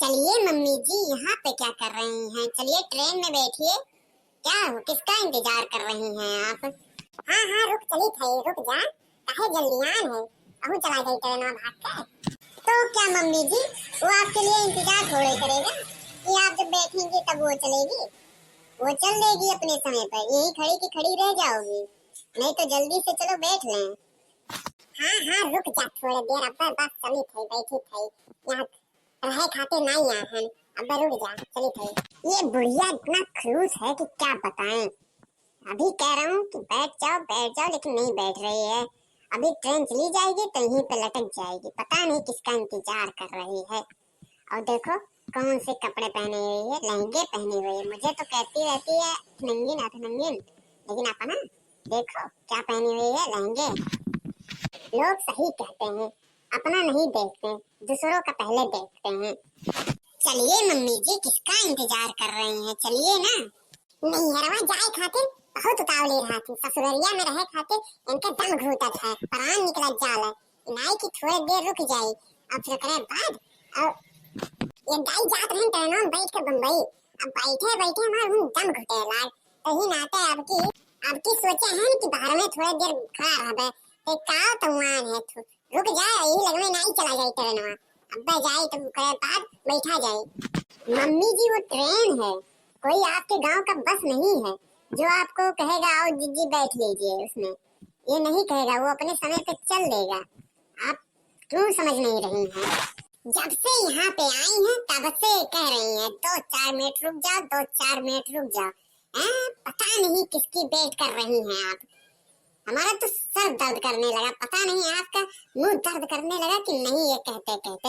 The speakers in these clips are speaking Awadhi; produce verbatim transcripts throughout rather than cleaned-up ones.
चलिए मम्मी जी, यहाँ पे क्या कर रही हैं? चलिए ट्रेन में बैठिए। क्या हो, किसका इंतजार कर रही हैं आप? हाँ हाँ, रुक चली थई, रुक जा, काहे जल्दियान है, अहू चला जाई ट्रेन में भाग के। तो क्या मम्मी जी, वो आपके लिए इंतजार थोड़े करेगा कि आप जब बैठेंगी तब वो चलेगी? वो चल देगी अपने समय पर, यहीं खड़ी की खड़ी रह जाओगी, नहीं तो जल्दी से चलो बैठ लें। हाँ हाँ, रुक जा थोड़े देर, अब बस चली थई, बैठी थई, यहाँ रहे खातिर नाई आए हैं, अब रुक जा, चली थई। ये बुढ़िया इतना खड़ूस है कि क्या बताएं। अभी कह रहा हूँ कि बैठ जाओ, बैठ जाओ, लेकिन नहीं बैठ रही है। अभी ट्रेन चली जाएगी तो यहीं पे लटक जाएगी, पता नहीं किसका इंतजार कर रही है। और देखो कौन से कपड़े पहने हुई है, लहंगे पहने हुए है। मुझे तो कहती रहती है, "अथनंगिन, अथनंगिन", लेकिन अपना देखो क्या पहने हुई है, लहंगे। लोग सही कहते हैं, अपना नहीं देखते, दूसरों का पहले देखते हैं। चलिए मम्मी जी, किसका इंतजार कर रही हैं, चलिए ना। नैहरवा जाए खातिर बहुत उतावली रहत ही, ससुररिया में रहे खातिर इनके दम घूटत है, प्राण निकलत जाल है। नाई कि थोड़े देर रुक जाई, अब फिर ओकरे बाद, और ये दाई जात रहन ट्रेनों में बैठ के बम्बई, अब बैठे बैठे हमार हुन दम घुटे लाग, तही नाते अब की, अब की सोचे हैं कि बाहर में थोड़े देर खड़ा रहबे, ते का तमान है, थो-, रुक जाए, यही लग में नाई चला जाई ट्रेनवा, अब्बे जाई तो ओकरे बाद बैठा जाई। मम्मी जी, वो ट्रेन है, कोई आपके गांव का बस नहीं है जो आपको कहेगा, "आओ जिज्जी बैठ लीजिए उसमें।" ये नहीं कहेगा, वो अपने समय पे चल देगा। आप क्यों समझ नहीं रही हैं? जब से यहाँ पे आई हैं तब से कह रही हैं, "दो चार मिनट रुक जाओ, दो चार मिनट रुक जाओ।" हैं? पता नहीं किसकी wait कर रही हैं आप। हमारा तो सर दर्द करने लगा, पता नहीं आपका मुंह दर्द करने लगा कि नहीं ये कहते कहते।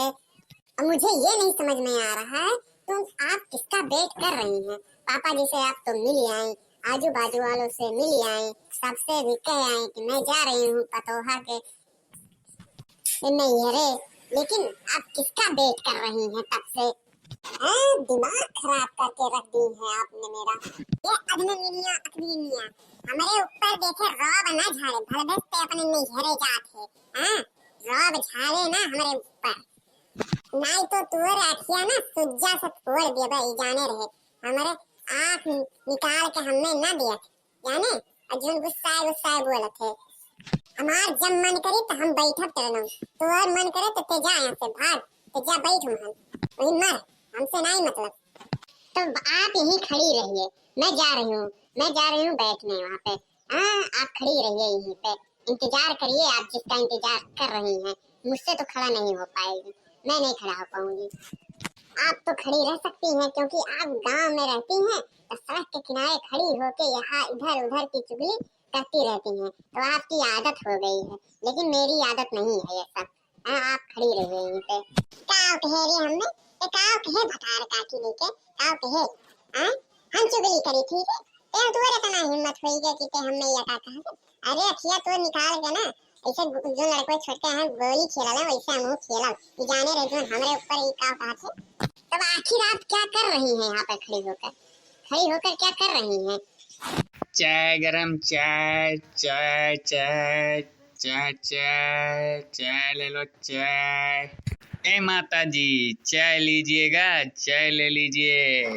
अब मुझे ये नहीं समझ में आ रहा है, तुम, आप किसका wait कर रही हैं? पापा जी से आप तो मिल आई, आजू बाजू वालों से मिल आई, सबसे भी कह आई कि मैं जा रही हूँ पतोहा के, ये नहीं है रे, लेकिन आप किसका wait कर रही हैं तब से? हैं, दिमाग खराब करके रख दी है आपने मेरा। ये अदननिया, अकनीनिया, हमरे ऊपर देखे रौब ना झाड़े, भलभेस ते अपने नैहरे जात है, हैं? रौब झाड़े ना हमरे ऊपर। नाई तो तुअर आँखिया ना सुज्जा से फोड़ देबे, ई जाने रहे। हमरे आँख नि-, निकाल के हमें ना दिया, जाने? और जौन गुस्साए गुस्साए बोलत है। हमार जब मन करे तो हम बैठब ट्रेनों, तुअर मन करे तो ते जा यहाँ से भाग, ते जा बैठ वहाँ, वहीं मर, हमसे नाई मतलब। तो आप यहीं खड़ी रहिए, मैं जा रही हूँ, मैं जा रही हूँ बैठने वहाँ पे। हाँ, आप खड़ी रहिए यहीं पे, इंतजार करिए, आप जिसका इंतजार कर रही हैं, मुझसे तो खड़ा नहीं हो पाएगी, मैं नहीं खड़ा हो पाऊंगी। आप तो खड़ी रह सकती हैं, क्योंकि आप गांव में रहती हैं, तो सड़क के किनारे खड़ी होके यहाँ इधर उधर की चुगली करती रहती हैं, तो आपकी आदत हो गई है, लेकिन मेरी आदत नहीं है ये सब। हाँ, आप खड़ी रहिए यहीं पे। काव कहे रे हमने, ए काव कहे भतार काकी लेके, काव कहे, हाँ? हम चुगली करी थी के? ते तोरे इतना हिम्मत होई के कि ते हमें ये का कहा? अरे अखिया तो निकाल के ना, ऐसे गु-, जो लड़के छोटे हैं गोली खेलल है, वैसे हमहू खेलब। ई जाने रहे जो हमरे ऊपर ई काव कहा थे। तब आखिर आप क्या कर रही हैं यहाँ पर खड़ी होकर? खड़ी होकर क्या कर रही हैं? चाय गरम, चाय, चाय, चाय, चाय, चाय, चाय ले लो, चाय। ए माता जी, चाय लीजिएगा, चाय ले लीजिए,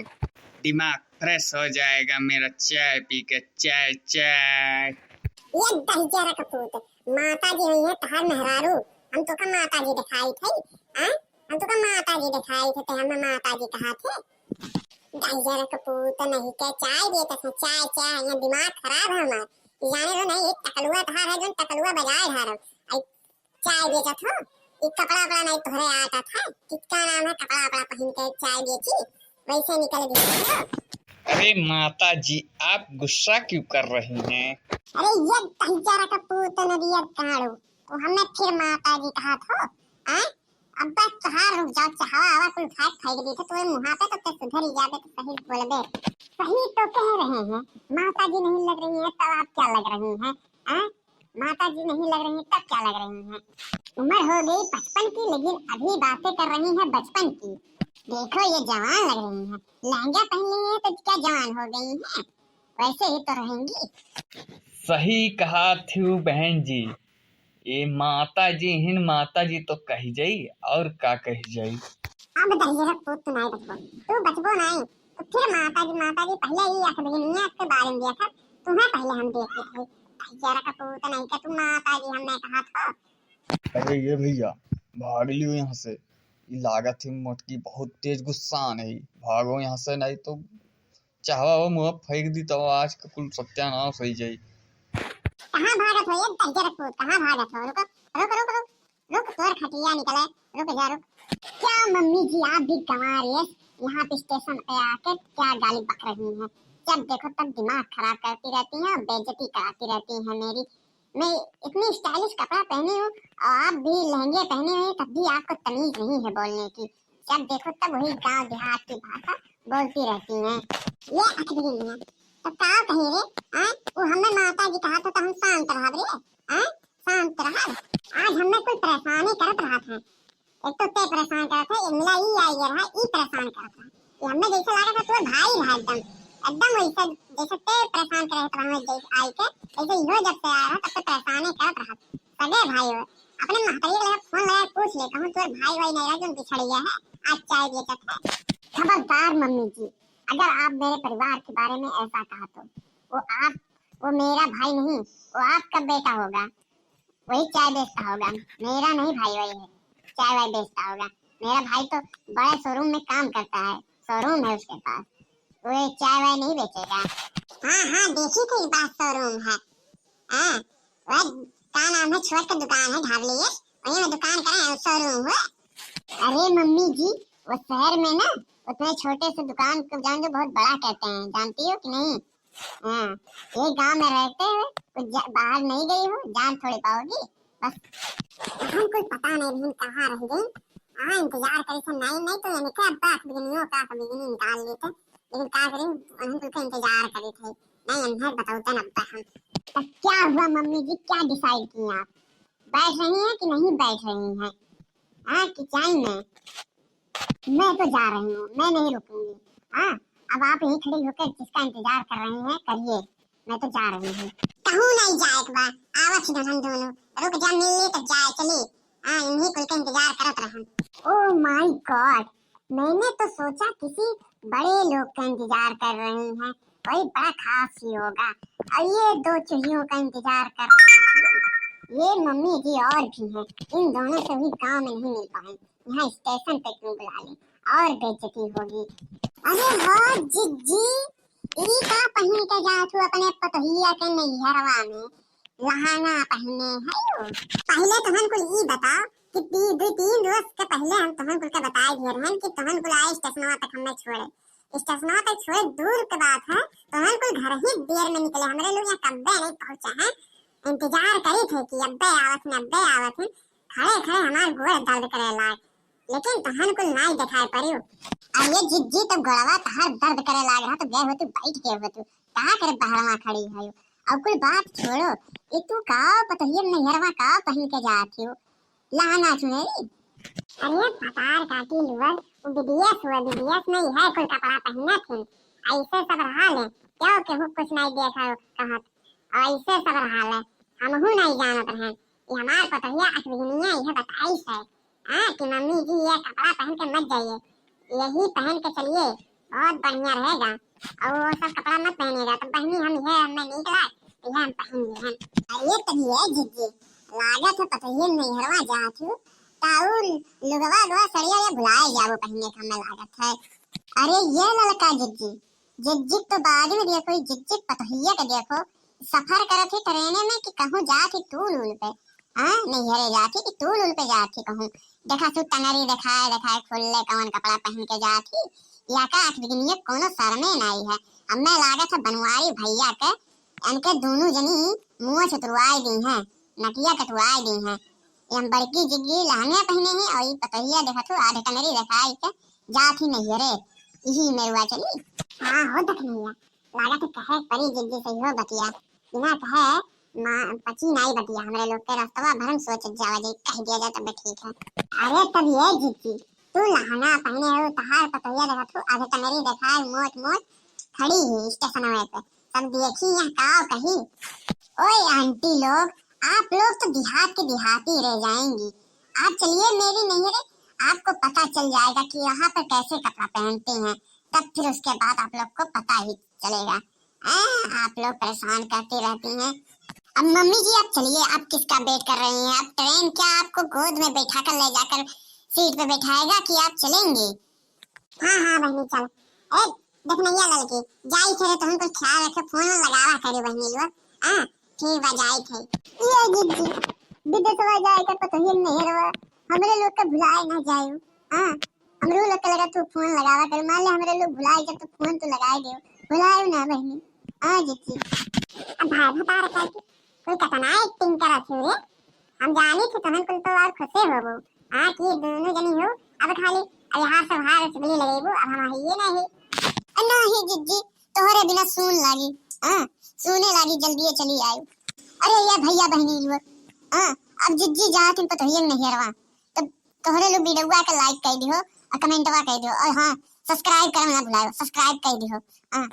दिमाग fresh हो जाएगा मेरा चाय पी के, चाय, चाय। ये दहिजरा का पूत, माता जी हुई है तहार मेहरारू, हम तोका माता जी दिखाई थे, हाँ? हम तोका माता जी दिखाई थे, ते हमें माता जी कहा थे। दहिजरा का पूत नहीं के चाय देते थे, चाय, चाय, यहाँ दिमाग खराब है हमार। जाने दो नहीं, एक टकलुआ तहार है, जो टकलुआ बजाए धारम। आई चाय बेचत हो, ई कपड़ा उपड़ा नहीं तोहरे आता था, किसका नाम है कपड़ा उपड़ा पहन के चाय बेची, वैसे निकल गई हो। अरे माता जी, आप गुस्सा क्यों कर रही हैं? अरे ये दहिजरा का पूत नदिया काढ़ू, वो हमें फिर माता जी कहा थो, हाँ? अब बस तोहार रुक जाओ, चाहवा आवा कुल उठा के फेंक दी थे तोरे मुँहा पे, तो ते सुधर ही जाबे तो सही बोलबे। सही तो कह रहे हैं, माता जी नहीं लग रही है, तब आप क्या लग रही हैं, हाँ? माता जी नहीं लग रही, तब क्या लग रही हैं? उम्र हो गई पचपन की, लेकिन अभी बातें कर रही हैं बचपन की। देखो, ये जवान लग रही हैं, लहंगा पहन ली हैं, तो क्या जवान हो गई हैं? वैसे ही तो रहेंगी। सही कहा थी बहन जी, ये माता जी हिन, माता जी तो कही जाई, और का कही जाई। अब दहिजरा पूत तू नाई बचबो, तू बचबो नाई। तो फिर माता जी, माता जी, पहले ई अखबिनिया के बारे में देखा, तुम्हें पहले हम देखे थे। दहिजरा का पूत नहीं का तू माता जी, हमने कहा था। अरे ये भैया, भाग लियो यहाँ से। ई लागत है मोटकी बहुत तेज गुस्सा है। भागो यहाँ से, नहीं तो चाहवा वो मुँह फेंक दी, तब आज का कुल सत्यानाश हो जाई। कहाँ भागत हो ये दहिजरा पूत, कहाँ भागत हो? रुको, रुक, रुक, रुक, रुक, तोर खटिया निकले, रुक जा, रुक। क्या मम्मी जी, आप भी गंवार है, यहाँ पे स्टेशन पे आके क्या गाली बक रही हैं? जब देखो तब दिमाग खराब करती रहती हैं और बेइज्जती कराती रहती हैं मेरी। मैं इतनी स्टाइलिश कपड़ा पहनी हूँ और आप भी लहंगे पहने हुए हैं, तब भी आपको तमीज नहीं है बोलने की। जब देखो तब वही गांव देहात की भाषा बोलती रहती हैं। ये अखबिनिया, तो का कही रे? हैं? वो हमें माता जी कहा था तो हम शांत रहब रे? हैं? शांत रहब? आज हमें कुल परेशानी करत रहत हैं। एक तो ते परेशान करत है, एक मिला ई आई रहा, ई परेशान करत रहा। ये हमें जैसे लागत है तोर भाई रहा एकदम, एकदम वैसे जैसे ते परेशान करत रहा, जैसे आई के, ऐसे इहो जब से आया रहा तब से परेशानी करत रहा। सगे भाई हो, अपने महतारी के लगे फोन लगा के पूछ ले, कहूँ तोर भाई वाई नहीं रहा, जो बिछड़ गया है, आज चाय बेचत है। खबरदार मम्मी जी, अगर आप मेरे परिवार के बारे में ऐसा कहा तो वो आप, वो मेरा भाई नहीं, वो आपका बेटा होगा, वही चाय बेचता होगा। मेरा नहीं भाई वही है, चाय वाय बेचता होगा। मेरा भाई तो बड़े शोरूम में काम करता है, शोरूम है उसके पास, वो ये चाय वाय नहीं बेचेगा। हाँ हाँ, देखी थी बात, शोरूम है। हाँ, वह का नाम है, छोट का दुकान है ढाबली है, वहीं में दुकान करे है, शोरूम हुआ। अरे मम्मी जी, वो शहर में ना उतने छोटे से दुकान को जान जो बहुत बड़ा कहते हैं, जानती हो कि नहीं? हाँ, ये गांव में रहते हुए कुछ जा- बाहर नहीं गई हो, जान थोड़ी पाओगी। बस हमको पता नहीं बहन कहाँ रह गई। हाँ, इंतजार करी थे, नहीं नहीं तो इनके अब्बा अखबिनियों का अखबिनी निकाल लेते, लेकिन का करें, हम तुमको इंतजार करी थे, नहीं इन्हें बताओ तन अब्बा हम। तो क्या हुआ मम्मी जी, क्या डिसाइड की आप? बैठ रही हैं कि नहीं बैठ रही हैं? हाँ कि जाए मैं? मैं तो जा रही हूँ, मैं नहीं रुकूंगी। हाँ, अब आप यहीं खड़ी होकर जिसका इंतजार कर रही हैं, करिए, मैं तो जा रही हूँ। कहूँ नहीं जाए के बा, आवत ही रहन दोनों, रुक जा, मिल ले तब जाए चली। हाँ, इन्हीं कुल के इंतजार करत रहन। Oh my God, मैंने तो सोचा किसी बड़े लोग का इंतजार कर रही हैं, कोई बड़ा खास ही होगा, और ये दो चुहियों का इंतजार कर रही हैं। ये मम्मी जी और भी हैं, इन दोनों से भी गांव में नहीं मिल पाए, यहाँ स्टेशन पे क्यों बुला ले, और बेइज्जती होगी। अरे हो जिज्जी, ई का पहिन के जात हो अपने पतोहिया के नैहरवा में? लहंगा पहिने है यो। पहले तुहन कुल ई बताओ कि ती-, दो तीन रोज के पहले हम तुहन कुल के बताए दिए रहन कि तुहन कुल आए स्टेशनवा तक हमें छोड़े। स्टेशनवा तक छोड़े दूर के बात है, तुहन कुल घर ही देर में निकले, हमरे लोग यहाँ कब्बे नहीं पहुँचे हैं। इंतजार करी थे कि अब्बे आवत हैं, अब्बे आवत हैं। खड़े खड़े हमार गोड़ दर्द करे लाग, लेकिन तहन कुल नाई देखाए परियो। अरे जिज्जी, तब गोड़वा तहार दर्द करे लाग रहा तो गए हो तू, बैठ गए हो तू, का करे बहरवा खड़ी है? अब कुल बात छोड़ो, ये तू का पतोहिया नैहरवा का पहिन के जात हो, लहंगा चुनरी? अरे भतार काटी लुअर, वो विदेश हुआ, विदेश में यह कुल कपड़ा पहनत हैं, ऐसे सब रहा ले, क्यों केहू कुछ नहीं देखा हो कहत, ऐसे सब रहा ले, हमहू नहीं जानत रहे। ये हमार पतोहिया अखबिनिया यह बताइस है, हाँ, कि मम्मी जी ये कपड़ा पहन के मत जाइए, यही पहन के चलिए, बहुत बढ़िया रहेगा। और वो सब कपड़ा मत पहनेगा, तो बहनी हम यह हमें नीक लाग, तो यह हम पहन लिए हैं। अरे तभी है जिज्जी, लागत है पतोहिया नैहरवा जात हूँ, ताऊ लुगवा गवा सड़िया ये भुलाए जाबो पहने का हमें लागत है। अरे ये ललका जिज्जी, जिज्जी तो बाद में देखो, ये जिज्जी पतोहिया के देखो, सफर करत ही ट्रेने में कि कहूँ जात ही टूल उल पे, हाँ, नैहरे जात ही कि टूल उल पे जात ही कहूँ। देखा तू टंगरी देखाए देखाए खुल्ले कवन कपड़ा पहन के जात ही, या का अखबिनिया कोनो शर्मे नाई है। हमें लागत है बनवारी भैया के, इनके दोनों जनी मुँह चतुरवाए दी हैं, नकिया कटवाए दी हैं। ये हम बड़की जिज्जी लहंगे पहने ही और ये पतोहिया देखा तू आधे टंगरी देखाए के जात ही नैहरे, यही मेरुआ चली। हाँ हो दखनिया, लागत है कहे परी जिज्जी से हो बतिया, बिना कहे माँ पची नाई बतिया, हमरे लोग के रस्तवा भरम सोच जावा जाई, कह दिया जाए तब ठीक है। अरे तब ये जिज्जी, तू लहंगा पहने हो, तहार पतोहिया देखा तू आधे टंगरी देखाए मोट मोट खड़ी ही स्टेशनवे पे, सब देखी यहाँ काव कही। ओए आंटी लोग, आप लोग तो देहात के देहाती रह जाएंगी। आप चलिए मेरी नैहरे, आपको पता चल जाएगा कि यहाँ पर कैसे कपड़ा पहनते हैं, तब फिर उसके बाद आप लोग को पता ही चलेगा। हैं, आप लोग परेशान करती रहती हैं। अब मम्मी जी, आप चलिए, आप किसका वेट कर रही हैं? अब ट्रेन क्या आपको गोद में बैठा कर ले जाकर सीट पे बैठाएगा कि आप चलेंगी? हाँ हाँ बहनी, चल। ए, देखनैया ललकी, जाई थे तो हमको ख्याल रखे, फोन लगावा करे बहनी लोग। हाँ, ठीक बा, जाई थे। ये जिज्जी, विदेशवा जाए के पतोहियन नहीं रवा, हमरे लोग के भुलाए ना जायू। हाँ, हमरो लोग के लगा तू फोन लगावा कर, मान ले हमरे लोग भुलाए जा तो फोन तू लगाए दियो, भुलायू ना बहनी। हाँ जिज्जी। अब भाई भतार करके कोई कतना एक्टिंग करत हो रे, हम जानी थे तहन कुल तो और खुशे होबो। हाँ कि दोनों जनी हो, अब खाली अब हार से हार चुगली लगेबो, अब हम हइये नहीं। अ, नहीं जिज्जी, तोहरे बिना सून लागी। हाँ, सूने लागी, जल्दिए चली आयू। अरे ये भैया बहनी लोग, हाँ, अब जिज्जी जात इन पतोहियन नहीं रवा, तब तोहरे लोग वीडियोवा के लाइक कर दिहो और कमेंटवा कर दिहो और हाँ, सब्सक्राइब करना ना भुलायो, सब्सक्राइब कर दिहो। हाँ।